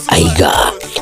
Aiga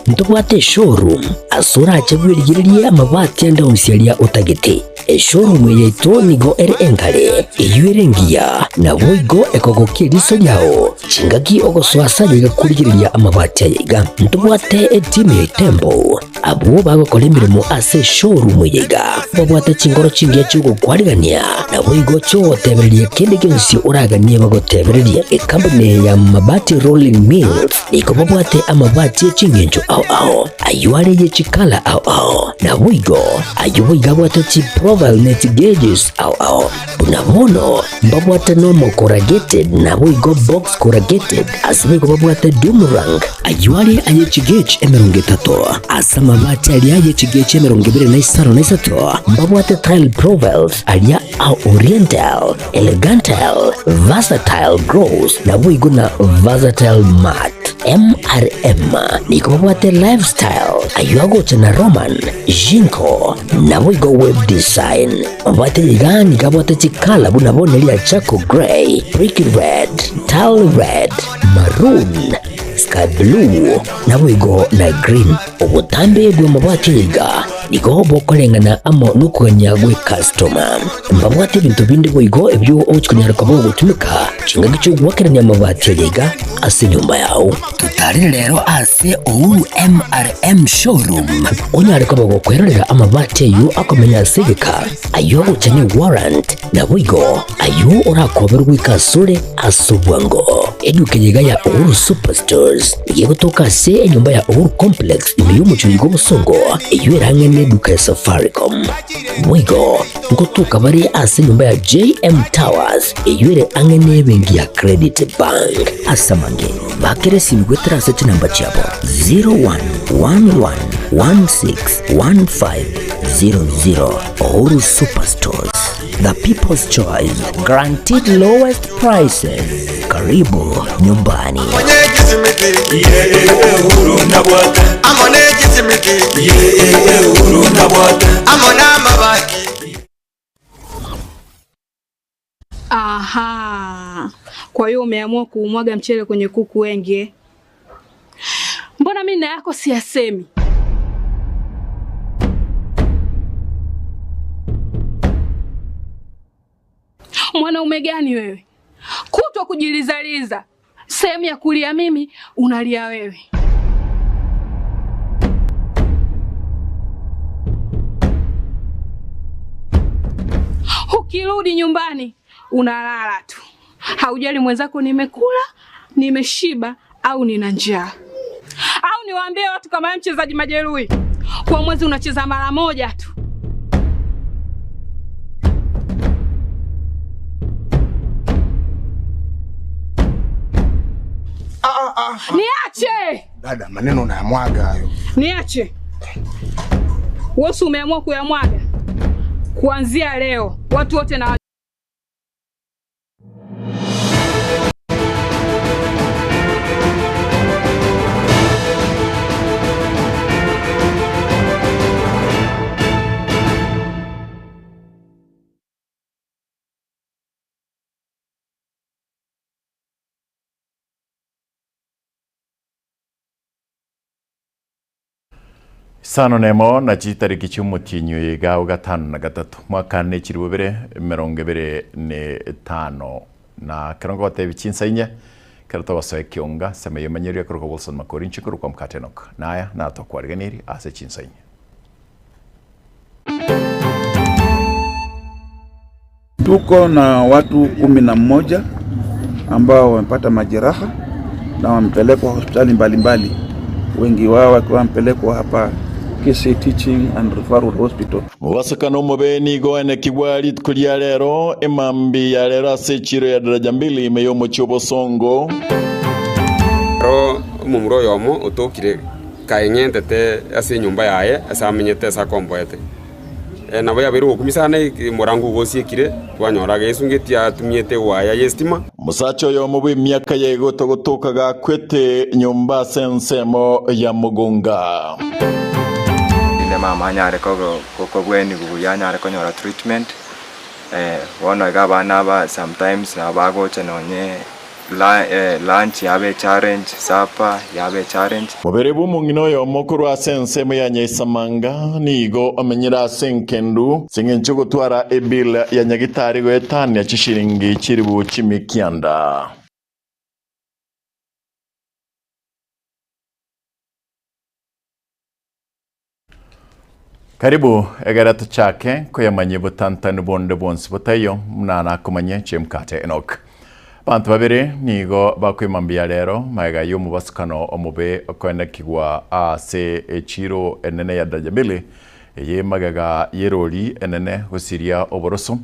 ntobwate eshowroom ase orache bwerigererie amabati ande onsi aria otagete. Eshowroom eye yaito nigo ere enkare, eyio ere engiya, naboigo ekogokia eriso riao chingaki ogosoa ase aye iga korigereria amabati aya iga. Ntobwate etimu ya Itembo abwo bagokora emeremo ase eshowroom eye iga, babwate chinkoro chingiya chi'ogokwarigania, naboigo chi'ogotebereria kende gionsi oraganie bagotebererie. Ekampuni ya Mabati Rolling Mills nigo babwate amabati e chingencho ao ao, ayio are ye chikala ao ao, naboigo ayio boigo abwate chiprofile ne chigauges ao ao. Buna bono mbabwate normal corrugated naboigo box corrugated, ase boigo babwate doom rank, ayio are aye chigauge 30, ase amabati aria aye chigauge 25 mbabwate tile profiles aria a oriental, Elegantal, Versatile Gross naboigo na Versatile Matte. MRM nigo babwate Lifestyle, ayio agocha na Roman, Jinko, naboigo Web Design. Babwate iga nigo abwate chikala buna bono eria Charcoal Grey, Brick Red, Tile Red, Maroon, Sky Blue, naboigo na Green. Obotambe bw'amabati iga nigo bokoreng'ana amo nokogania gw'ekastoma. Mbabwate ebinto binde boigo ebio ogochia konyara koba ogotumeka chingaki chi'ogoakerania amabati aya iga ase enyomba yao. Totarire rero ase Uhuru MRM Showroom onyare koba gokwerorera amabati ayio akomenya ase egeka, ayio agocha ne warrant, naboigo ayio orakoberwe goika asore ase obwango. Eduka eye iga ya Uhuru Superstores nigo egotoka ase enyomba ya Uhuru Complex ime y'omochie oiga obosongo, eyio ere ang'e neduka ya Safaricom. Boigo ngotoka bare ase enyomba ya JM Towers eyio ere ang'e nebenki ya Credit Bank. Ase amange, bakera esimi goetera ase chinamba chiabo 0111161500. Uhuru Superstores, the people's choice, guaranteed lowest prices. Karibu nyumbani. Aha. Kwa hiyo umeamua kuumwaga mchele kwenye kuku wengi eh? Mbona mimi na yako siyasemi? Mwanaume gani wewe? Kutwa kujilizaliza, sehemu ya kulia mimi unalia wewe. Ukirudi nyumbani unalala tu, haujali mwenzako nimekula, nimeshiba au nina njaa. Au niwaambie watu kama wewe mchezaji majeruhi, kwa mwezi unacheza mara moja tu. Niache! Dada, maneno unayamwaga hayo. Niache. Wewe si umeamua kuyamwaga? Kuanzia leo watu wote na Isano nemo na chitariki chi'omotienyi oyo iga o gatano na gatato, mwaka ne chilifu ibere emerongo ebere na etano. Na ekero ngogoteebia chinsa inye, ekero togosoa ekionga, sema y'omonyereria korokwa Wilson Makori, inche nkorokwa Mokate Enock. Na aya natokwareganirie ase chinsa inye. Tuko na watu 11 ambao wamepata majeraha na wamepelekwa hospitali mbalimbali, wengi wao wakiwa wamepelekwa hapa Kisii Teaching and Referral Hospital. Mobasokano omobe nigo oenekigwa rituko ria rero, emambia ya rero ase echiiro ya Daraja Mbili ime y'omochie obosongo. Ero omomura oyomo otokire kaeng'entete ase enyomba yaye ase amenyete ase akomboete. Nabo yabeire ogokumia sana omorango ogo osiekire, twanyora gesungi tiatumiete ewaya y'estima. Omosacha oyomo bw'emiaka ya igoto gotoka gakwete nyomba ase ensemo ya Mugunga. Rinde mama anyare kobwenigwa buya anyare konyora treatment, bono iga abana aba sometimes nabo bagocha nonye. Lunch yaba echallenge, supper yaba echallenge. Mobere bw'omong'ina oyomo korwa ase ensemo ya Nyaisamanga nigo omenyire ase enkendu ase engencho y'ogotwara ebill ya nyagitari goetania chishiringi chilifu chimikianda. Karibu egere tochake koyamanyia botantani bonde bwonsi botaiyo buna nakomanyie Chemkate Enock. Abanto babere nigo bakoima mbuya rero magega y'omobasukano omobe okoenekigwa ase echiro enene ya Daraja Mbili eye magega y'erori enene gosiria oboroso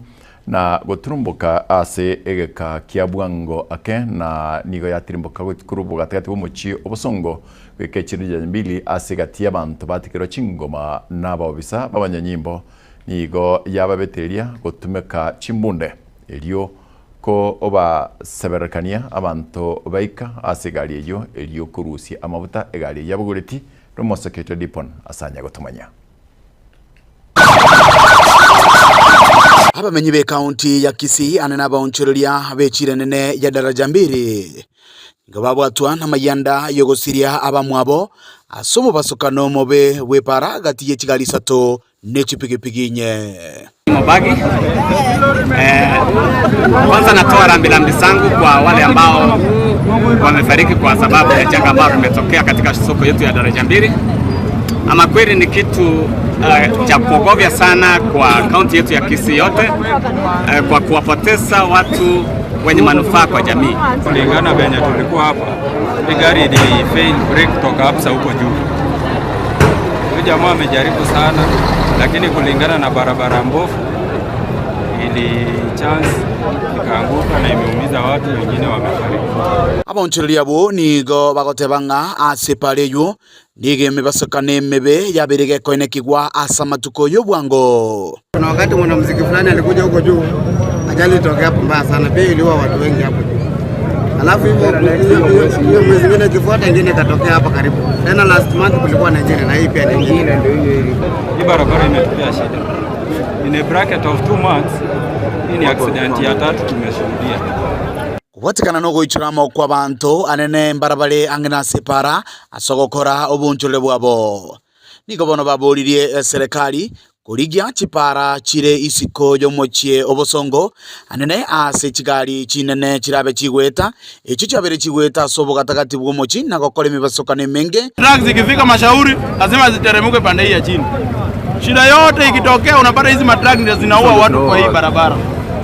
na goturumboka ase egeka kia bwango ake na nigo yatirimboka korwa bogatagati bw'omochie obosongo Goika echiro ya mbili ase egati y'abanto batigerwa chingoma na abaobisa b'abanyanyimbo nigo yababetereria gotumeka chimbunde, erio kobaseberekania abanto baika ase egari eyio, erio korusia amabuta egari eyio yabogoreti nomosoketo Dipon ase anya gotomanya. Abamenyi b'ekaunti ya Kisii ane nabaonchoreria b'echira enene ya Daraja Mbili nigo babwatwa namayianda y'ogosiria abamwabo ase omobasokano omobe bw'epaara gati ye chigari isato ne chipigipigi inye. Mobagi. Eh, kwanza natoa rambirambi zangu kwa wale ambao wamefariki kwa sababu ya janga ambalo limetokea katika soko yetu ya daraja mbili. Ama kweli ni kitu cha kuogofya sana kwa kaunti yetu ya Kisii yote kwa kuwapoteza watu wenye manufaa kwa jamii. Kulingana venye tulikuwa hapa, hii gari ili fail brake kutoka hapa huko juu. Huyu jamaa amejaribu sana, lakini kulingana na barabara mbovu ili chance ikaanguka na imeumiza watu wengine wamefariki. Abaonchoreria abwo nigo bagoteba ng'a ase epara eyio nigo emebasokano emebe yabeire gekoenekigwa ase amatuko y'obwango. Kuna wakati mwanamuziki fulani alikuja huko juu, ajali ilitokea hapo mbaya sana, pia iliua watu wengi hapo juu. Alafu hivyo hiyo mwezi mwingine ikifuata ingine ikatokea hapa karibu. Tena last month kulikuwa na ingine na hii pia ni ingine. Hii barabara imetupea shida. In a bracket of 2 months, hii ni accident ya tatu tumeshuhudia. Kobwatekana nogoichora amo kw'abanto anene mbarabare ang'e nase epara ase ogokora obonchorere bwabo. Nigo bono baboririe eserekari korigia chipara chire isiko y'omochie obosongo anene ase chigari chinene chirabe chigoeta echio chiabere chigoeta ase obogatagati bw'omochie na gokora emebasokano emenge. Trucks zikifika Mashauri lazima ziteremuke pande hii ya chini. Shida yote ikitokea, unapata hizi matruck ndio zinaua watu kwa hii barabara.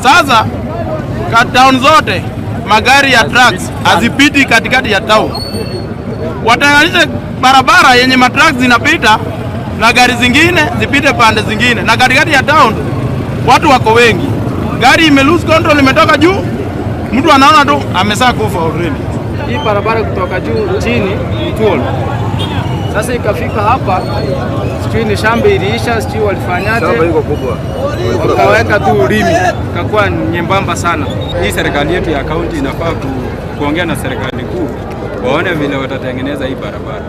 Sasa ka town zote magari ya trucks hazipiti katikati ya town. Watenganishe barabara yenye matrucks zinapita na gari zingine zipite pande zingine, na katikati ya town watu wako wengi, gari ime lose control, imetoka juu, mtu anaona tu amesha kufa already. Hii barabara kutoka juu chini ni toll. Sasa ikafika hapa, sijui ni shamba iliisha, sijui walifanyaje, wakaweka tu ulimi, ikakuwa nyembamba sana. Hii serikali yetu ya kaunti inafaa kuongea na serikali kuu waone vile watatengeneza hii barabara.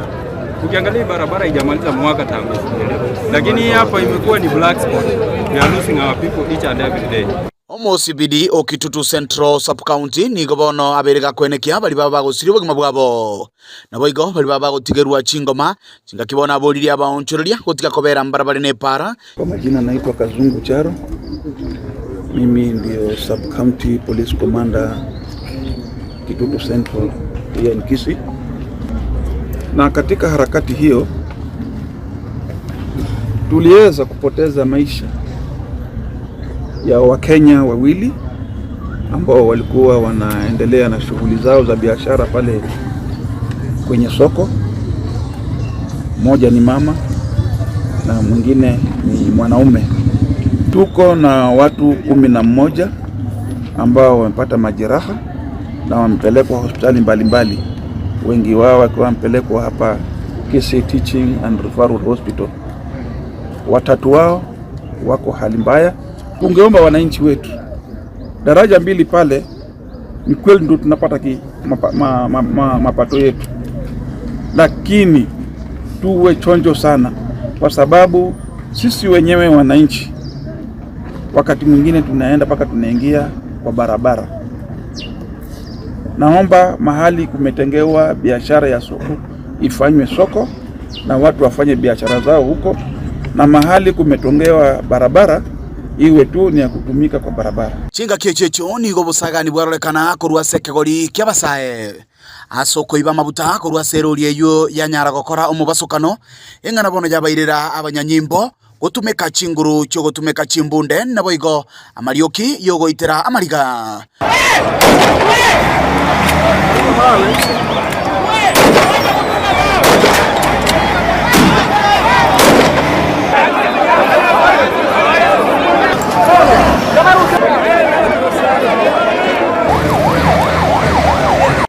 Ukiangalia hii barabara haijamaliza mwaka tangu ifunguliwe, lakini hii hapa imekuwa ni black spot. We are losing our people each and every day. Omosibidi o Kitutu Central Sub-County nigo bono abere gakwenekia bari baba bagosiria obogima bwabo naboigo bari baba bagotigerwa chingoma chingaki bono aboririe abaonchoreria gotiga kobera mbarabare na epara. Kwa majina naitwa Kazungu Charo, mimi ndio Sub County Police Commander Kitutu Central here in Kisii. Na katika harakati hiyo tuliweza kupoteza maisha ya Wakenya wawili ambao walikuwa wanaendelea na shughuli zao za biashara pale kwenye soko. Mmoja ni mama na mwingine ni mwanaume. Tuko na watu 11 ambao wamepata majeraha na wamepelekwa hospitali mbalimbali, wengi wao wakiwa wamepelekwa hapa Kisii Teaching and Referral Hospital. Watatu wao wako hali mbaya. Tungeomba wananchi wetu, daraja mbili pale ni kweli ndio tunapata ki, mapa, ma, ma, ma, mapato yetu, lakini tuwe chonjo sana, kwa sababu sisi wenyewe wananchi wakati mwingine tunaenda mpaka tunaingia kwa barabara. Naomba mahali kumetengewa biashara ya soko ifanywe soko na watu wafanye biashara zao huko, na mahali kumetongewa barabara iwe tu ni ya kutumika kwa barabara. Chingaki echio echio nigo obosagani bwarorekana korwa ase ekegori ki'abasae, ase okoiba amabuta korwa ase erori eyio yanyara gokora omobasokano, eng'ana bono yabairera abanyanyimbo gotumeka chinguru chi'ogotumeka chimbunde, naboigo amarioki y'ogoitera amariga.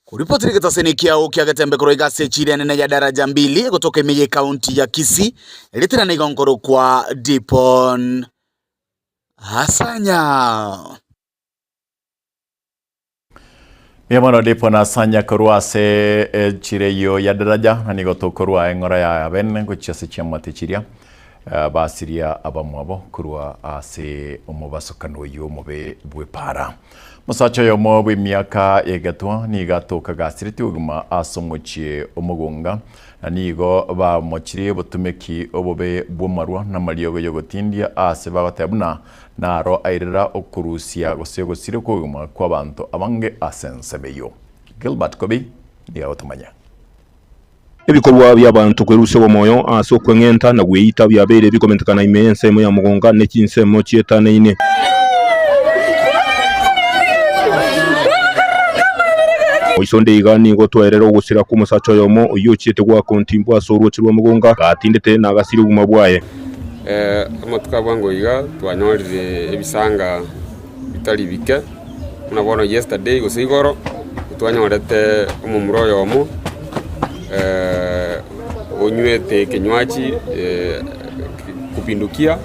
Koripoti rigetaseni kiao kia Getembe korwa iga ase echira enene ya Daraja Mbili egotoka ime ye county ya Kisii eritera nigo nkorokwa Dipon Asanya. Mbuya mono Dipon Asanya korwa ase echira eyio ya Daraja na nigo tokorwa eng'ora ya bene gochia ase chiamate chiria eh, basiria abamwabo korwa ase omobasokano oyio omobe bw'epara. Omosacha oyomo bw'emiaka egetwa nigo atoka gasiretie obogima ase omochie omogonga, na nigo bamochirie obotumeki obobe bw'amarwa na amariogo y'ogotindia aase bagoteba buna naro airera okorusia gose ogosiria kw'obogima kw'abanto abange ase ensemo eyio. Gilbert Kobi nigo agotomanya. Ebikorwa bi'abanto kwerusia obomoyo ase okweng'enta na gweita biabeire bikomentekana ime y'ensemo ya mogonga ne chinsemo chietanaine. Moisonde iga nigo twaerera ogosira kw'omosacha oyomo oyio ochiete goaka ontimbu ase orooche rwa mogonga, gatindete na agasiria obogima bwaye. Amatuko a bwango iga twanyorire ebisanga bitari bike, buna bono yesterday gose igoro, twanyorete omomura oyomo onywete ekenywaji kupindukia,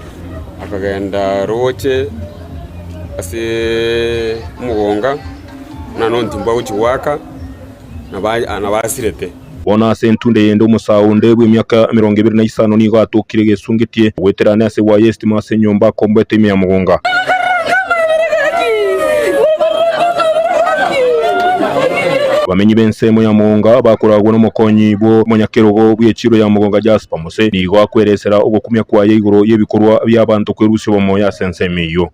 akagenda roche ase omogonga, buna nontimbu agochia goaka, nabo asirete. Bono ase entunde eyende omosae onde bw'emiaka emerongo ebere na isano nigo atokire gesungetie goeterana ase egwaya y'esitima ase enyomba akomboete ime ya mogonga. Abamenyi b'ensemo ya mogonga bakoragwa nomokonyi bw'omonyakerogo bw'echiro ya mogonga Jasper Mose nigo akweresera ogokumia kwaye igoro y'ebikorwa bi'abanto kwerusia obomoyo ase ensemo eyio.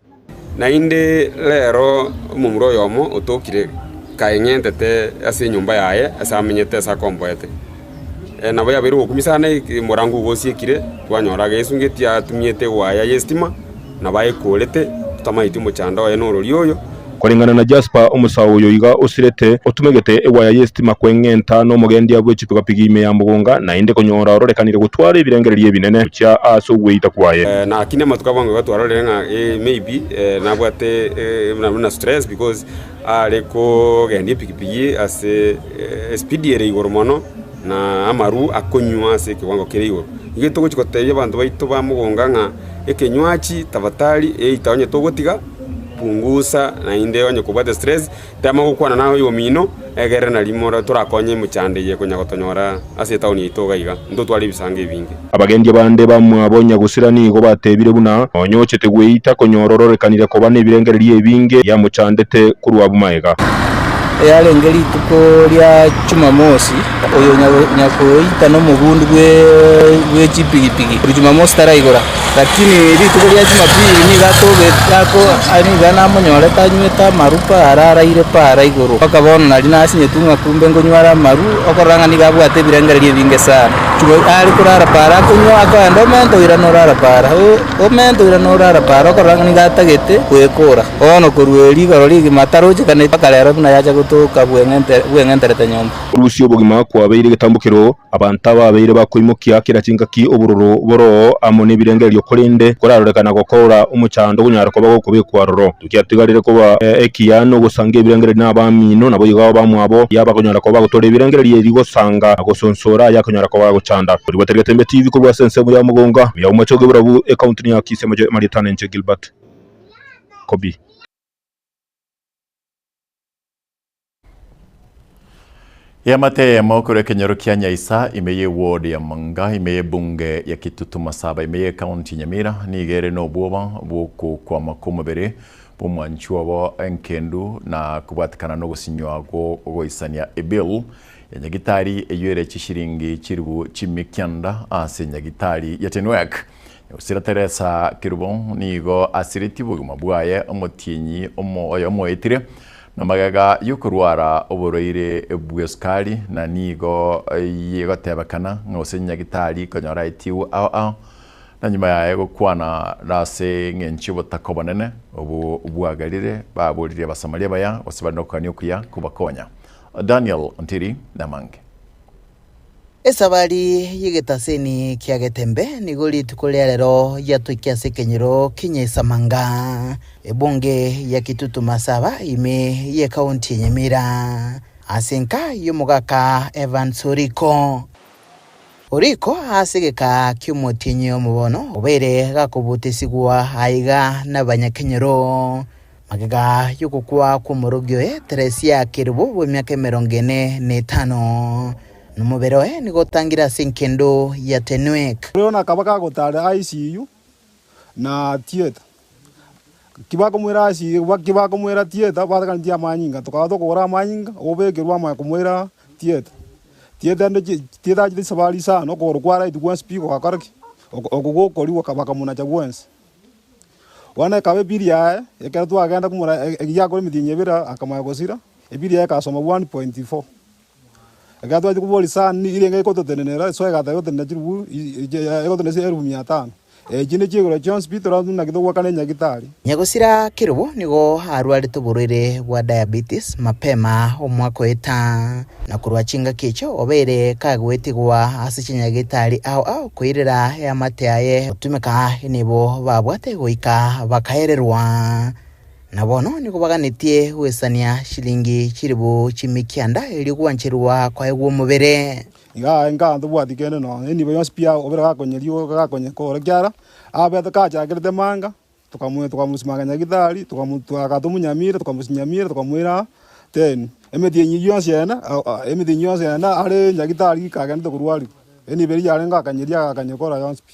Naende rero omomura oyomo otokire kaeng'entete ase enyomba yaye ase amenyete ase akomboete. Nabo yabeire ogokumia sana omorango ogo osiekire, twanyora agesungetie atumiete ewaya y'estima, nabo ayekorete, totamanyeti omochando oye norori oyo. Koreng'ana na Jasper, omosae oyo iga osirete, otumegete ewaya y'estima kweng'enta nomogendia bwe chipigapigi ime ya Mugunga, naende konyora ororekanire gotwara ebirengererio ebinene gochia aase ogweita kwaye. Lakini amatuko abwango iga twarorire ng'a maybe nabwate buna stress because are kogendia epikipiki ase espeed ere igoro mono na amaru akonywa ase ekewango kere igoro. Igo togochi gotebia abanto baito ba Mugunga ng'a ekenywachi tafadhali eita onye togotiga. Pungusa, naende onye kobwate stress, tema gokwana naye oyomino, egere nari more torakonye emechando eye ekonya gotonyora ase etown yaito iga iga, ntotware ebisango ebinge. Abagendia bande bamwabo nyagusira nigo batebire buna nonya ochete gweita konyora ororekanire koba nebirengererio ebinge biamochandete korwa abwo magega. Yarenge rituko ria Jumamosi, oyo nyakoita nomobundi bwe chipigipigi, Jumamosi taraigora. Lakini rituko ria Jumapili nigo atogete ako nigo namonyorete anywete amaru paara araire paara igoro. Mpaka bono nari nasinyetwe ng'a kumbe nkonyware amaru, okorora ng'a nigo abwate ebirengererio ebinge sana. Are korara paara akonywa akoenda omenta oirana orara paara, omenta oirana orara paara okorora ng'a nigo atagete goekora. Bono korwa erio igoro rigima tarochekaneti mpaka rero buna yacha gotoka bweng'enterete nyomba. Orusia obogima kwabeire egetambokero. Abanto ababeire bakoimokia kera chingaki obororo boroo amo nebirengererio korende korarorekana gokora omochando konyara koba gokobekwa aroro. Tokiatigarire koba ekiya nogosanga ebirengererio nabamino, naboigo abamwabo yabakonyara koba bagotoora ebirengererio eri gosanga na gosonsora ayakonyara koba agochanda. Korigwetera Getembe TV korwa ase ensemo ya Mogonga, ya Omochoge Borabu, Ekaunti ya Kisii, Marietana inche Gilbert Kobi. Eamate eyemo korwa ekenyoro kia Nyaisa ime ye ward ya Manga ime ye bunge ya Kitutu Masaba ime ye county Nyamira nigo ere nobwoba bw'okokwama kw'omobere Bw'omwanchwa obo enkendu na kobwatekana nogosinywa gw'ogoisania ebill ya nyagitari eyio ere chishiringi chiribu chimia kianda ase nyagitari ya Tenwek. Nyagusira Teresa Kerubo nigo asiretie obogima bwaye omotienyi oyo omoetire na magega yokorwara oborwaire bw'esukari na nigo egotebekana ng'a gose nyagitari konyora aetiwe ao ao Na nyuma yaye gokwana nase engencho y'obotaka obonene obwo bwagerire, baboririe Abasamaria abaya gose bare nokogania okuya kobakonya. Daniel Ontiri namange. Esabari y'egetaseni kia Getembe nigo rituko ria rero yatoikia ase ekenyoro ki'Nyesamanga, ebunge ya Kitutu Masaba ime y'ekaunti ya Nyamira, ase enka y'omogaka Evans Oriko. Oriko ase egeka ki'omotienyi omobono obeire gakobutesigwa aiga nabanyakenyoro. Magega y'ogokwa kw'omorogi oye Teresia Kerubo bw'emiaka emerongo ene na etano, nomobere oye nigo otangire ase enkendo ya Tenwek. Oyo nakaba kagotara ICU na theatre. Kibakomoira ICU, kibakomoira theatre batakanetie amanyinga, tokaba tokogora amanyinga, obekerwe amanya komoira theatre. Theatre ende chi theatre achete chisabari isano, okogoro kwa right gwensi pi gogakora ki? Oko gokorigwa bakamonacha gwensi. Bono ekaba ebili yaye, ekero twagenda komora egiakora emetienyi ebere akamanya gosira, ebili yaye ekasoma 1.4. Ekero twachia koboria sana nigo egototenenera so egateba egotenena chiribu egotenena elfu mia tano. Echi ne chigoro chionsi pi torabwo naki togoakana enyagitari. Nyagosira Kerubo nigo arwarete oborwaire bwa diabetes mapema omwaka oeta, na korwa chingaki echio obeire kagoetigwa ase chinyagitari ao ao koirera eamate aye gotumeka nibo babwate goika bakaererwa. Na bono nigo baganetie goesania chilingi chilifu chimikianda erio gwancherwa koegwa omobere. Iga aye nkaa ntobwati kende nonya enibo yonsi pi obere gakonyeria gakonyekora ekiagera abete kachakerete manga tokamwe tokamosimanga nyagitari tokamotwara akatomunyamira tokamosinyamira tokamoira ten. Emetienyi yonsi ene emetienyi yonsi ene are nyagitari kagendete korwariwa enibo eria yarenge akanyeria agakanyekora yonsi pi.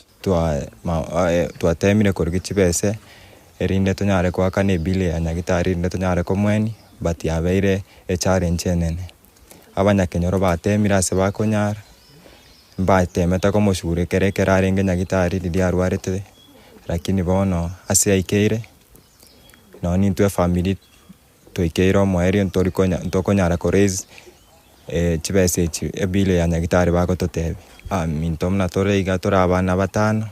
Twatemire korigia chibese erinde tonyare goakana ebill ya nyagitari erinde tonyare komoenia but yabeire echallenge enene. Abanyakenyoro batemire ase bakonyara, mbatemete komoshughulikia ekero ekero arenge nyagitari riria arwarete, lakini bono ase aikeire, nonye nintwe efamiri twaikeire omoerio ntori konya ntokonyara ko raise chibesa echi ebill ya nyagitari bagototebia. Minto buna tore iga tore abana batano,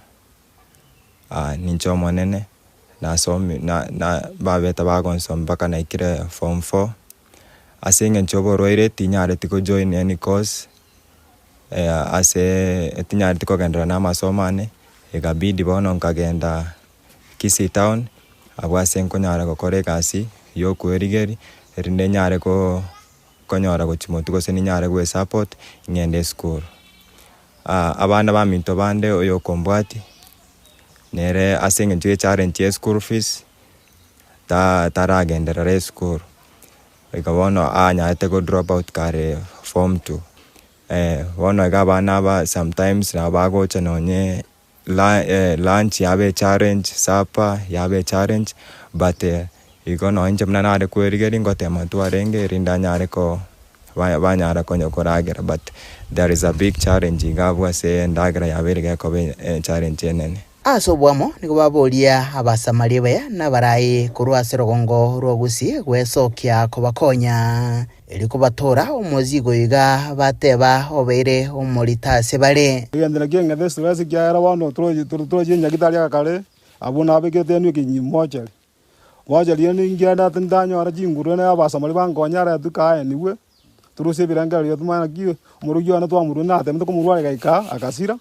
ninche omonene, nasomi na na babete bagonsomia mpaka naikire form four. Ase eng'encho y'oborwaire tinyareti ko join any course, ase tinyareti kogenderera na amasomo ane, ekabidi bono nkagenda Kisii town, abwo ase nkonyara gokora egasi ya okwerigeria, erinde nyare ko konyora gochia motwe gose ninyare gwe support ng'ende esukuru. Abana baminto bande oyo okombwatia, nere ase eng'encho ye challenge ya eschool fees, ta taragenderera esukuru, goika bono anyarete go drop out kare form two. Bono iga abana aba sometimes nabo bagocha nonye lunch yaba echallenge, supper yaba echallenge, but igo nonye inche buna nare kwerigeria ngotema twarenge erinde anyare ko banyara konya koragera but there is a big challenge iga abwo ase endagera yabeire gekoba echallenge enene. Ase oboamo nigo baboria Abasamaria baya na abarai korwa ase rogongo rwa Gusii gwesokia kobakonya, erio kobatoora omozigo iga bateba obeire omorito ase bare. Egento nakio eng'ete estress ekiagera bono torochie nyagitari aka kare, abwo nabekete enwe ekenyinyi mochari. Mochari ere ninkiagera ntanyora chinguru ere abasamari bankonye aretwe kaenigwe, torusie ebirengererio tomanye naki omorokia one twamorwa natemete komorwaria gaika agasira,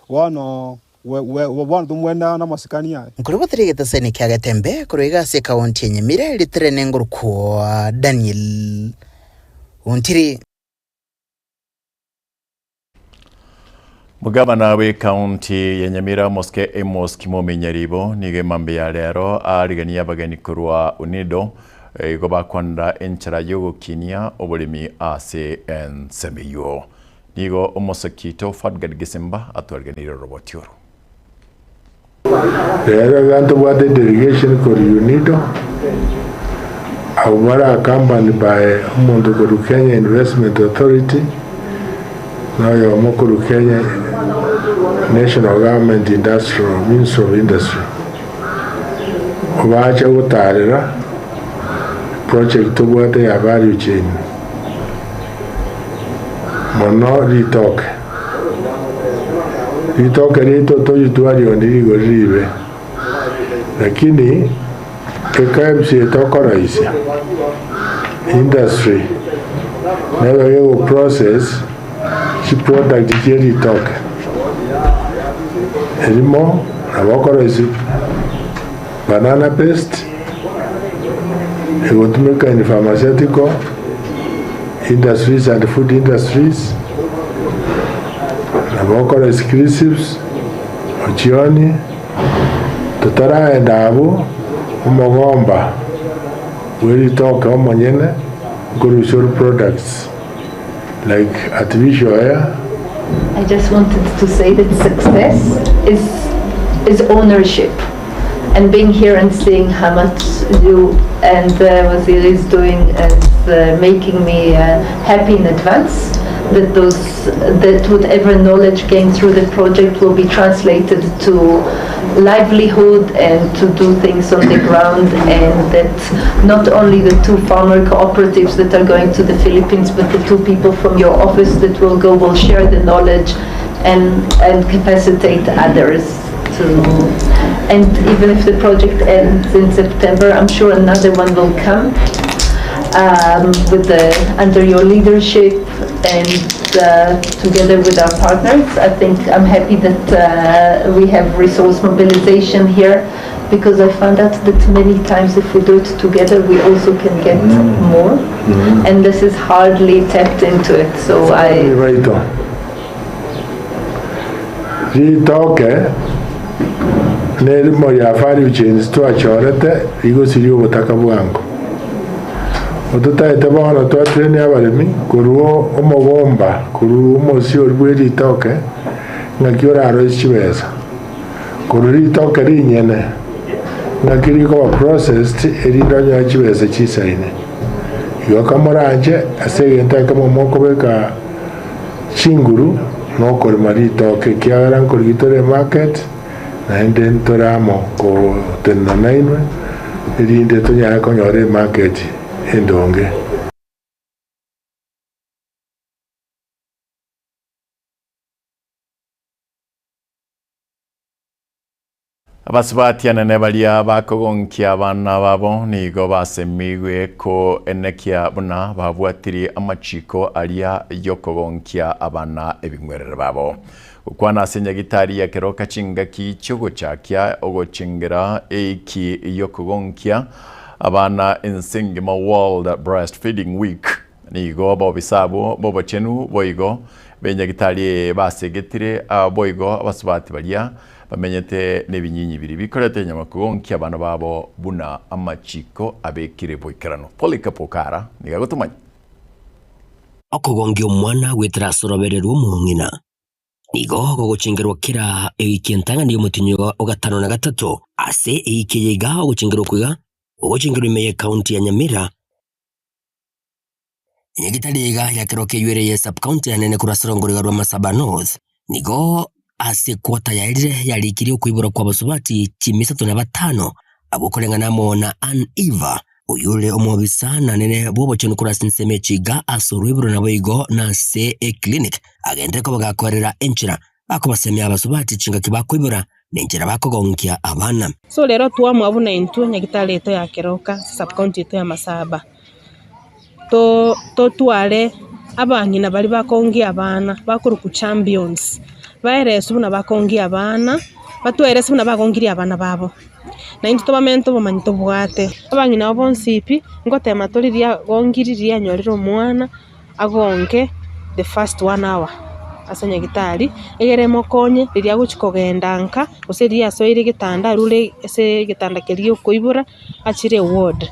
bono bono tomwene namasikani aye. Nkorobotera egetasani kia Getembe korwa iga ase ekaunti ya Nyamira ritere nengorokwa Daniel Ontiri. Mugavana bw'ekaunti ya Nyamira Mosike Amos Kimomi Nyaribo nigo emambia ya rero ariganie abageni korwa UNIDO igo bakwanera enchera y'ogokinia oboremi ase ensemo eyio. Nigo omoseki oito Fadgard Gisimba atwariganirie oroboti oro. Rero iga ntobwate delegation korwa UNIDO. Abwo bare accompanied by omonto korwa Kenya Investment Authority na oyomo korwa Kenya National Government Industrial Ministry of Industry. Obache gotarera project tobwate ya value chain mono ritoke. Ritoke riaito toritwarioni rigori ribe lakini Ekebs eye tokoroisia, industry nebe gego process chiproduct chie ritoke. Erimo nabo okoroisia banana paste egotumeka in pharmaceutical industries and food industries, nabo okoroisia crisps, ochioni. Totaraenda abwo, omogomba bwe ritoke omonyene nkorusia ore products like artificial air. I just wanted to say that success is is ownership and being here and seeing how much you and uh, Waziri is doing is uh, making me uh, happy in advance that those that whatever knowledge gained through the project will be translated to livelihood and to do things on the ground and that not only the two farmer cooperatives that are going to the Philippines but the two people from your office that will go will share the knowledge and and capacitate others to and even if the project ends in September I'm sure another one will come um, with the under your leadership and uh, together with our partners. I think I'm happy that uh, we have resource mobilization here because I found out that many times if we do it together we also can get mm. more mm. and this is hardly tapped into it so I Ritoke nerimo ria value chains twachorete rigosiria obotaka bwango. Ototaete bono twatrain abaremi korwa omogomba korwa omosie oria bwe ritoke ng'aki orarosie chibesa. Korwa ritoke rinyene ng'aki rikoba processed erinde onyore chibesa chisaine. Igo kamoranche ase egento ekemo mokobeka Chinguru nokorema ritoke, ekiagera nkorigia tore emarket, naende ntore amo gotenena nainwe, erinde tonyare konyora emarket endonge. Abasubati anene baria bakogonkia abana babo nigo basemigwe koenekia buna babwatirie amachiko aria y'okogonkia abana ebing'werere babo. Gokwana ase nyagitari ya keroka chingaki chi'ogochakia ogochengera eiki y'okogonkia abana ense engima World Breastfeeding Week. Nigo abobisa abwo b'obochenu boigo b'enyagitari eye basegetire boigo abasubati baria bamenyete nebinyinyi biria bikorete enyama kogonkia abana babo buna amachiko abekire boikeranu. Polycarp Okara nigo agotomanya. Okogongia omwana goetera ase orobere rw'omong'ina nigo gogochengerwa kera ewiki entang'ani y'omotienyi o gatano na gatato. Ase ewiki eye iga ogochengerwa okwo iga gogochengerwa ime y'ecounty ya Nyamira. Nyagetari iga ya keroka eywo ere ye sub-county anene korwa ase orogongo rwa Masaba North nigo ase equota yaerire yarikirie okoiborwa kwa abasubati chimisato na batano abwo koreng'ana amo na Ann Eva oyio ore omobisa nanene bw'obochenu korwa ase ensemo echiga ase oroiboro naboigo na ase eclinic agenderere koba gakoerera enchera bakobasemia abasubati chingaki bakoibora na enchera bakogonkia abana. So rero twamua buna intwe nyagetari yaito ya Keroka ase sub-county yaito ya Masaba. Totware abang'ina baria bakongia abana bakorokwa champions, baereswe buna bakongia abana, batwerese buna bagongirie abana babo. Na intwe tobamente obomanyi tobwate. Abang'ina abo bonsi pi, ngotema tore riria agongirie riria anyorire omwana, agonke the first one hour ase nyagetari, egere emokonye riria agochi kogenda nka, gose riria asoire egetanda arure ase egetanda keria gia okoibora, achire eward.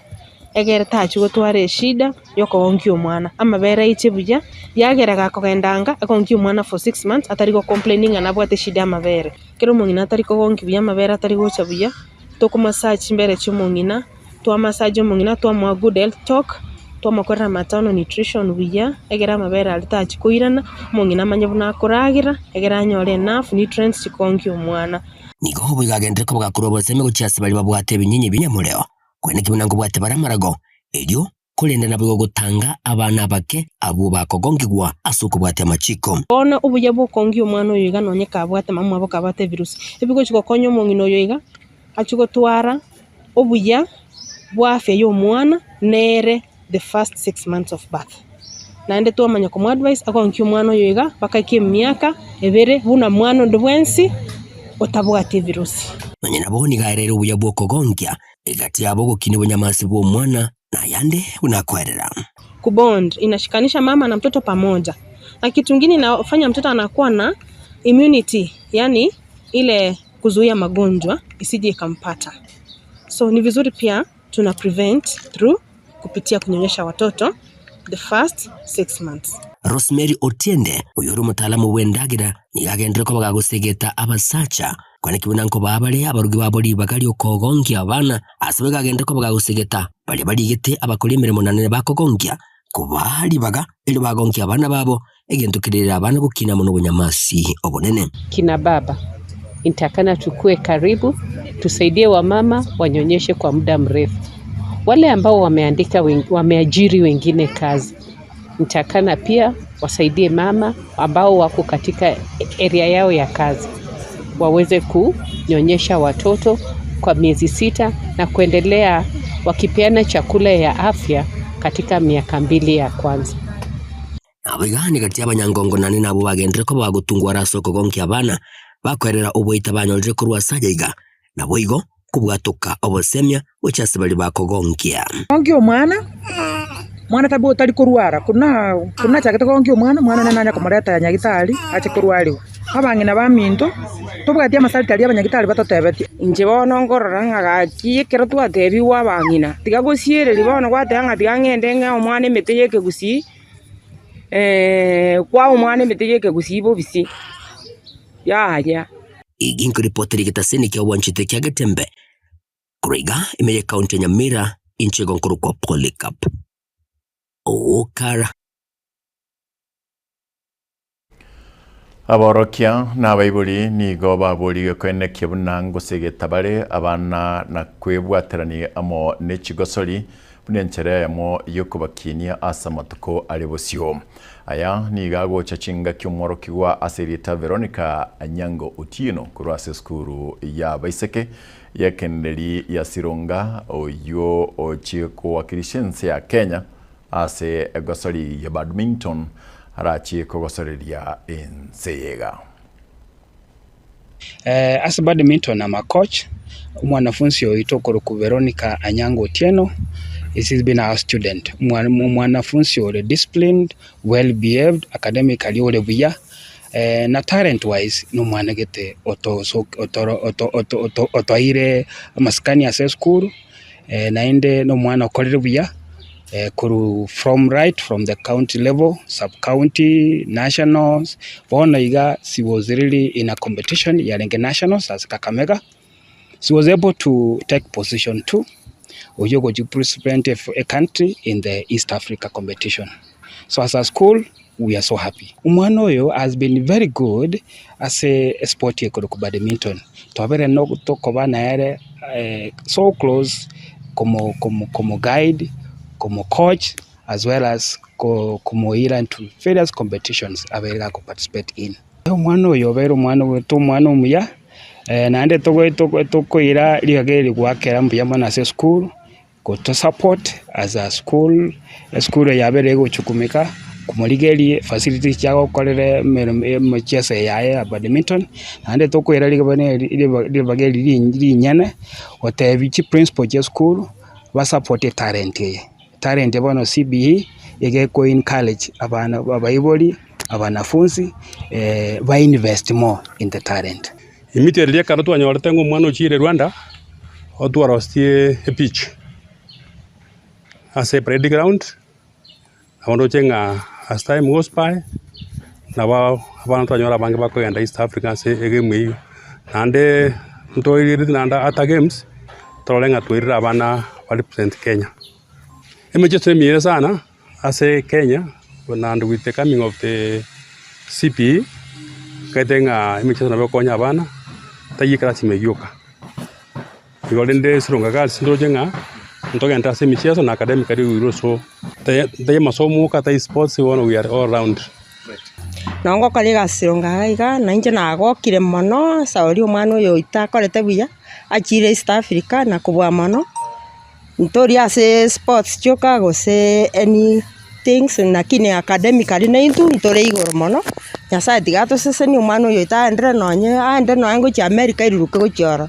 Egere tachia gotwara eshida yokogonkia omwana, amabere aiche buya, yagera gakogenda anga, agonkie omwana for 6 months atari go complain ng'a nabwate eshida ya amabere. Ekero omong'ina atari kogonkia buya amabere atari gocha buya, tokomassage chimbere chia omong'ina, Twamassage omong'ina twamoa good health talk, twamokorera maternal nutrition buya, egere amabere aria tachia koirana, omong'ina amanye buna akoragera, egere anyore enough nutrients chikongia omwana. Nigo boigo agenderere koba gakorua obosemi gochia ase baria babwate ebinyinyi bi'nyamoreo, korende ki buna nkobwate bare amarago, erio korende naboigo gotanga abana abake abwo bakogongigwa ase okobwatia amachiko. Bono obuya bw'okongia omwana oyo iga nonye kabwate mama omwabo kabwate ebirusi, ebigochi gokonya omong'ina oyo iga achie gotwara obuya bwa afya ya omwana nere the first 6 months of birth. Naende twamanya komo advise agonkie omwana oyo iga mpaka eke emiaka ebere buna mwana onde bwensi otabwati ebirusi. Nonya nabo nigo aereire obuya bw'okogonkia egati yabo ogokinia obonyamasi bw'omwana na ayande buna akoerera. Kubond inashikanisha mama na mtoto pamoja na kitu ingine inafanya mtoto anakuwa na immunity yani ile kuzuia magonjwa isije ikampata. So ni vizuri pia tuna prevent through kupitia kunyonyesha watoto the first 6 months. Rosemary Otiende, oyore omotaalamu bw'endagera, nigo agenderere koba gagosegeta abasacha kwaneki buna nkobaa bare abarugi babo ribaga ri'okogonkia abana, ase boigo agenderere koba gagosegeta baria barigete abakori emeremo naende bakogonkia kobaa ribaga erio bagonkie abana babo, egento kerere abana gokina amo nobonyamasi obonene. Kina baba intakana tukue karibu, tusaidie wamama wanyonyeshe kwa muda mrefu. Wale ambao wameandika wameajiri wengine kazi, nitakana pia wasaidie mama ambao wako katika area yao ya kazi waweze kunyonyesha watoto kwa miezi 6 na kuendelea wakipeana chakula ya afya katika miaka 2 ya kwanza. Nabo iga nigatia abanyangongo naende nabo bagenderere koba bagotungwara ase okogonkia abana bakoerera oboita banyorire korwa ase ayaiga naboigo kobwatoka obosemia gochia ase baria bakogonkia. Gonkia omwana, mwana tabi otari korwara, korwa korwa nachagete kogonkia omwana, omwana one nanya komoreta nyagitari ache korwariwa. Abang'ina baminto, tobwati amasariti aria abanyagitari batotebetie. Inche bono nkorora ng'a gaki ekero twatebiwa abang'ina, tiga gosiereria bono gwateba ng'a tiga ng'ende ng'ee omwana emete ya ekegusii, kwaa omwana emete ya ekegusii bobisi, yaya. Igi nkoripotera egetaseni kia obwanchete kia Getembe korwa iga ime ye county ya Nyamira inche igo nkorokwa Polycarp Okara. Aborokia na abaibori nigo baborigwe koenekia buna ngosegeta bare abana na kwebwaterania amo ne chigosori buna enchera eyemo y'okobakinia ase amatuko are bosio. Aya nigo agocha chingaki omworokigwa ase erieta Veronica Anyango Otieno korwa ase esukuru ya Baiseke y'ekendereri ya Sironga oyio ochie kowakilisha ense ya Kenya ase egosori ya badminton arachie kogosoreria ense yega. Ase badminton ama coach, omwanafunsi oito okorokwa Veronica Anyango Otieno is he's been our student. Omwanafunsi ore disciplined, well behaved, academically ore buya, na talent wise nomwana gete otoeire amasikani ase esukuru, naende nomwana okorire buya korwa from right from the county level, sub county, nationals, bono iga she was really in a competition yarenge nationals ase Kakamega, she was able to take position two, oyio ogochi represent a country in the East Africa competition. So as a school we are so happy. Omwana oyo has been very good ase esport ekorokwa badminton. Twabere tokoba nere so close komo guide, komo coach as well as komoira into various competitions abeire gako participate in. Omwana oyo obeire omwana ogoeta omwana omuya, naende tokoira ribaga eri goakera mbuya mono ase esukuru, goto support as a school, esukuru eye yabere egochukumika komorigeria facilities chiagokorera emicheso yaye ya badminton, naende tokoira ribaga eri rinyene gotebia chiprincipal chia esukuru basupport etalent eye. Talent bono CBE iga eko encourage abana abaibori, abanafunzi ba invest more in the talent. Immediately ekero twanyorete ng'a omwana ochire Rwanda, otwarosirie epitch ase parade ground, nabo ndoche ng'a as time goes by, nabo abana twanyora abange bakogenda East Africa ase egame eywo. Naende ntoirereti naende ata games, Torore ng'a twairire abana ba represent Kenya. Emechieso emiya sana ase Kenya and with the coming of the CPE, nkaete ng'a emechieso nabo egokonya abana, taiyo ekerasi ime gioka. Igo rende Sironga Girls ndoroche ng'a ntogente ase emicheso na academically we will also taiyo amasomo oka taiyo sports bono we are all round. Nabo ngokora egasi Sironga iga iga, na inche nagokire mono ase oria omwana oyo oito akorete buya, achire East Africa na kobua mono, ntori ase sports chioka gose any things lakini academically naintwe ntore igoro mono, Nyasaye tiga atosesenie omwana oyo oito aendere nonye aende nonye gochia America airuruke gochia ororo.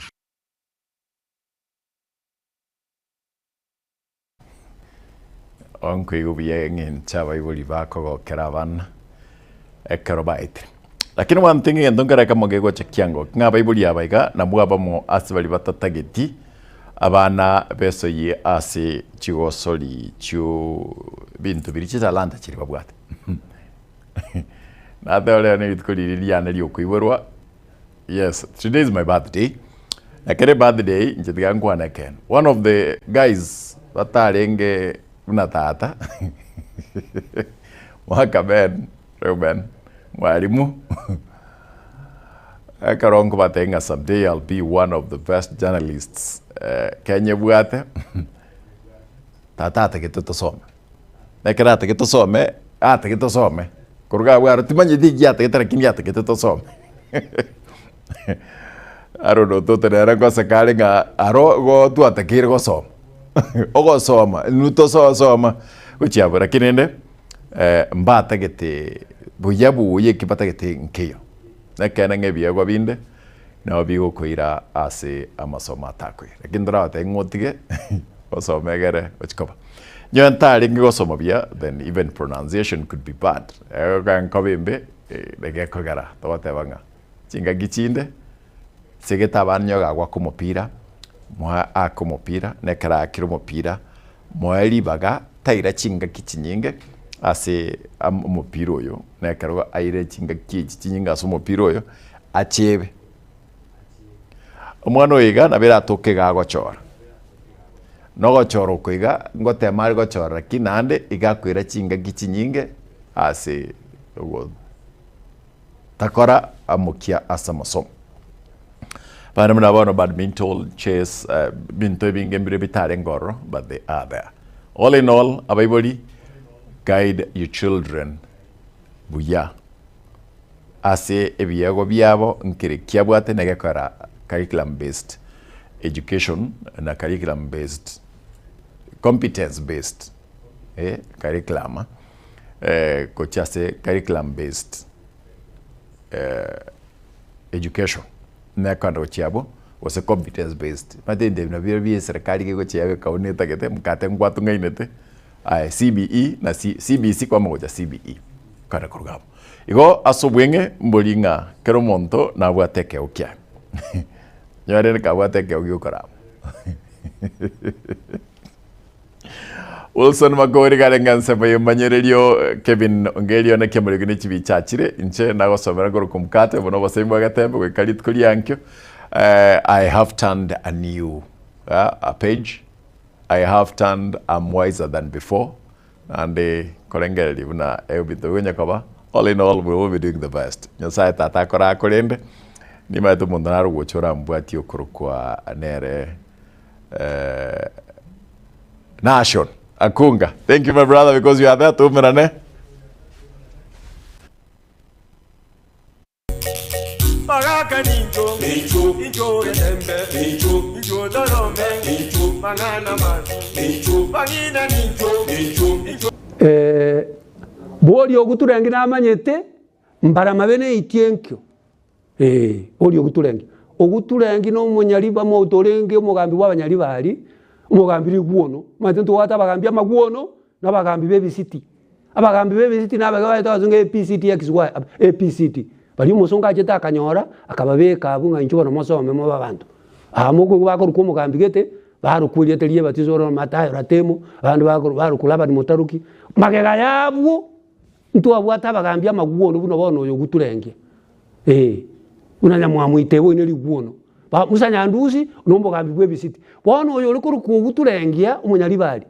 Onkoigwa buya eng'encho abaibori bakogokera abana ekero baetire. Lakini one thing egento nkere ekemo kegocha kiango, ng'a abaibori aba iga nabwo abamo ase baria batatageti abana besoyie ase chigosori chio binto biria chitalanta chiria babwate. Nateba rero na rituko riria riane riokoiborwa. Yes, today is my birthday. Na kere birthday inche tiga nkwane ekene. One of the guys batarenge buna tata mwaka Ben, Reuben, mwalimu ekero nkobatebia ng'a someday I'll be one of the best journalists eh, Kenya ebwate tata atagete tosome. Na ekero atagete tosome, atagete tosome, koruga abwo aro timanyeti eki atagete lakini atagete tosome. Aro ototo nere ngoseka are ng'a aro igo twatakeire gosoma, ogosoma inwe tososoma gochia abwo lakini rende mbatagete buya buya eki batagete nkeiyo. Ekeene ng'a ebiegwa binde nabo bigokoira ase amasomo atakoira. Lakini torabatebie ng'a otige osome egere ochie koba. Nyowe ntarenge gosoma buya then even pronunciation could be bad, ekero nkoba embe egekogera togoteba ng'a chingaki chinde segete abana onye gagwaka omopira, moe ake omopira, na ekero aakire omopira moe ribaga taira chingaki chinyinge ase omopira oyo, na ekero aire chingaki echi chinyinge ase omopira oyo achebe. Omwana oyo iga nabo eratoke iga agochora, na ogochora oko iga ngotema are gochora lakini naende iga akoira chingaki chinyinge ase ogotakora amokia ase amasomo. Abande buna bono badminton, chess, ebinto ebinge mbire bitarenge ororo but they are there. All in all abaibori guide your children buya ase ebiegwa biabo nkere kiabwate na egekora curriculum based education na curriculum based competence based eh curriculum gochia ase curriculum based education nekogenda gochia abwo gose competence based omanyete ebinto ebi nabio bia eserekari gegochia yabeka buna etagete mokate nkwatong'ainete aye CBE na CBC kwamanya gocha CBE kare koruga abwo. Igo ase obweng'e mbori ng'a kera omonto nabwate ekeegwa kiaye onye rende kabwate ekeegwa giokorama Wilson Makori karenge ensemo y'omonyererio Kevin Ongerio naki amarioko ne chibicha achire inche nagosomera korokwa omokate obo nobosemi bwa getembe goika rituko riankio I have turned a new a page I have turned am wiser than before naende korengereria buna ebinto bigonya koba all in all we will be doing the best Nyasaye tata akore akorende nimanyete omonto nare ogocha orambwatie okorokwa nere Nashon Akunga thank you my brother because you are there toumerane. Bagaka nincho, incho getembe, incho torome, mang'ana mabi, bang'ina nincho, incho. Boria oguturenge namanyete, mbara mabe neitie enkio. Ee, boria oguturenge. Oguturenge na omonyariba moto orenge omogambi bw'abanyaribari, omogambi rigwono. Omanyete ntobwate abagambi amagwono, na abagambi b'ebisiti. Abagambi b'ebisiti nabake baete abasongo APCT XY APCT. Baria omosongo achete akanyora, akababeka abwo ng'a inchuo bono mosome mobe abanto. Aa mokoigwa bakorokwa omogambi gete, barokwa erieta ria ebatiso oro Mathayo Ratemo, abande bakoro barokwa Laban Motaruki, magega yabwo, ntwabwate abagambi amagwono buna bono oyo oguturengia, eh, buna Nyamwamu Itebo oino rigwono. Ba Musa Nyandusi na omogambi bw'ebisiti. Bono oyo ore korokwa Oguturengia omonyaribari,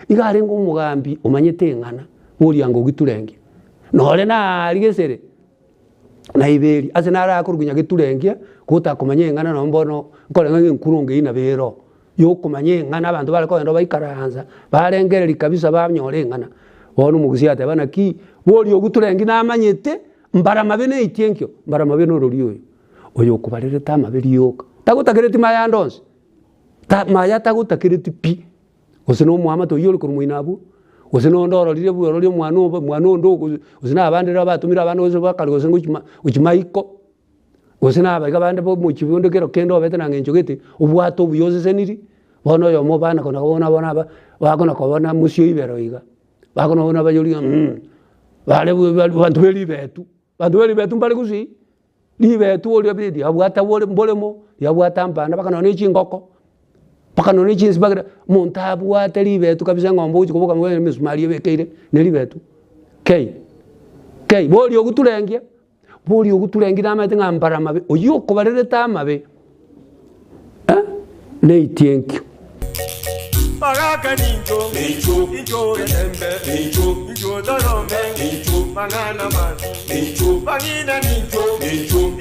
iga arenge omogambi omanyete eng'ana bw'oriango Ogiturengia. Nore naria gesere na iberi, ase naro akorokwa Nyageturengia, gotakomanya eng'ana nonye bono nkoreng'a ng'a enkurunga eyio nabo ere oo. Yokomanya eng'ana abanto bare kogenda baikaransa, barengereria kabisa banyora eng'ana. Bono omogusii ateba naki, boria Oguturengi namanyete, mbara amabe neitie enkio, mbara amabe norori oyo. Oyo okobarerete amabe rioka, tagotakereti maya ande onsi, ta maya tagotakereti pi, gose na omoamate oyio ore korwa moino abwo, gose na onde ororire buna ororire omwana obo omwana onde ogo gose na abande rero batomire abana gose bakare gose ngochi ma gochi maiko, gose na abaiga bande ba omochie bonde kero kende obete na ng'encho gete, obwate obuya oseseniri, bono oyomo obana kona kobona bono aba, bakona kobona mosio ibero iga, bakona kobona bayori ng'a mh, bare abanto be ribetu, abanto be ribetu mbare gusii. Ribetu oria riabwata bore mboremo, riabwata mpanda mpaka nonya ne chingoko, mpaka nonya ne chinsibagera, omonto abwate ribetu kabisa eng'ombe ogochi koboka mono emesumari ebekeire ne ribetu kei, kei. Boria ogoturengia, boria ogoturengia namanyete ng'a mbare amabe, oywo okobarerete amabe eh, neitie enkio. Bagaka nincho, incho getembe, incho torome, mang'ana mabi, bang'ina nincho, incho.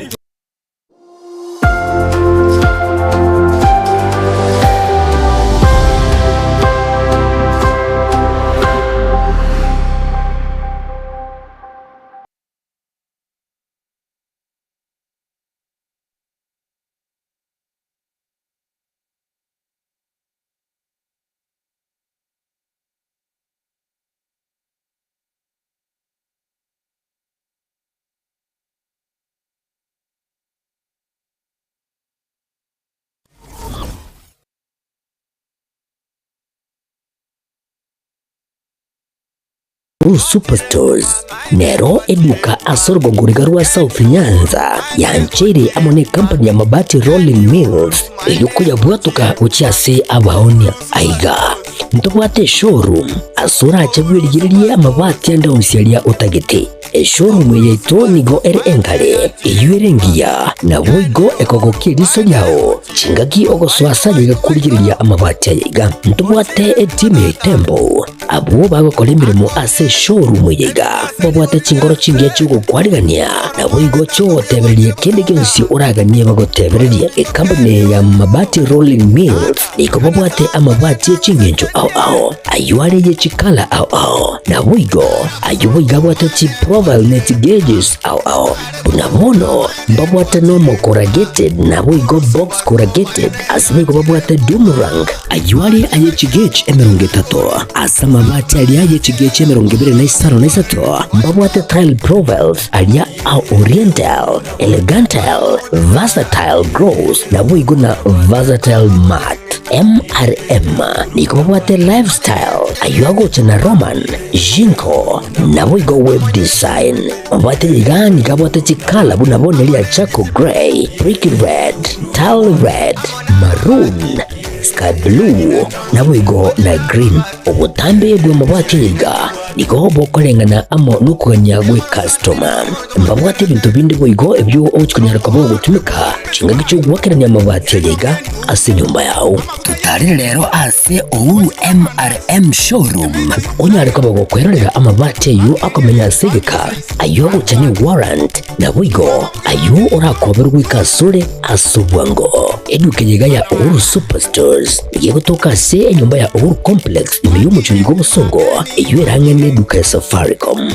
Blue Superstores nero eduka ase orogongo riga rwa South Nyanza yancheire amo ne company ya Mabati Rolling Mills erio koyabwatoka gochia ase abaonia. Aiga ntobwate eshowroom ase orache bwerigererie amabati ande onsi aria otagete. Eshowroom eye yaito nigo ere engare, eyio ere engiya, naboigo ekogokia eriso riao chingaki ogosoa ase aye iga korigereria amabati aya iga. Ntobwate etimu ya Itembo Abwo bagokora emeremo ase eshowroom eye iga babwate chinkoro chingiya chi'ogokwarigania, naboigo chi'ogotebereria kende gionsi oraganie bagotebererie. Ekampuni eye ya Mabati Rolling Mills nigo babwate amabati e ching'encho ao ao, ayio are ye chikala ao ao, naboigo ayio boigo abwate chiprofile ne chigauges ao ao. Buna bono mbabwate nomo corrugated naboigo box corrugated, ase boigo babwate doom rank, ayio are aye chigauge 30, ase amabati aria aye chigauge 23 mbabwate tile profiles aria a oriental, elegantal, versatile gloss naboigo na versatile matte. MRM nigo babwate lifestyle ayio agocha na Roman, Jinko naboigo web design. Mabwate iga nigo abwate chikala buna bono ria charcoal grey, brick red, tile red, maroon, sky blue, naboigo na green. Obotambe bw'amabwate iga nigo bokoreng'ana amo nokogania gw'ecustoma. Mbabwate ebinto binde boigo ebio ogochi konyara koba ogotumeka chingaki chi'ogoakerania amabati aya iga ase enyomba yao. Totarere rero ase Uhuru MRM Showroom onyare koba gokwerorera amabati ayio akomenya ase egeka, ayio agocha ne warrant, naboigo ayio orakoberwe goika asore ase obwango. Eduka eye iga ya Uhuru Superstores nigo egotoka ase enyomba ya Uhuru Complex ime y'omochie oiga obosongo, eyio ere ang'e neduka ya Safaricom.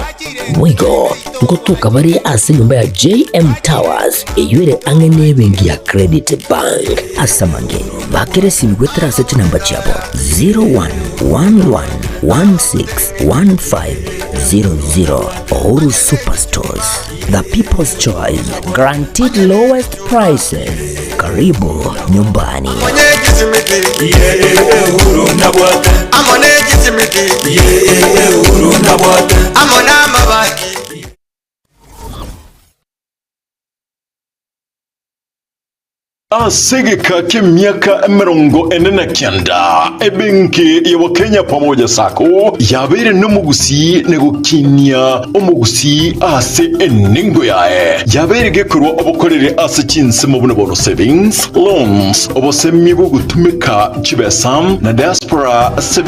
Boigo ngotoka bare ase enyomba ya JM Towers eyio ere ang'e nebenki ya Credit Bank. Ase amange, bakera esimi goetera ase chinamba chiabo 0111161500. Uhuru Superstores, the people's choice, guaranteed lowest prices. Karibu nyumbani. Ase egeka ki'emiaka 49, ebenki ya Kenya Pamoja Sacco yabeire nomogusii na gokinia omogusii ase enengo yaye. Yabeire gekorwa obokoreri ase chinsemo buna bono savings, loans, obosemi bw'ogotumeka chibesa na diaspora savings.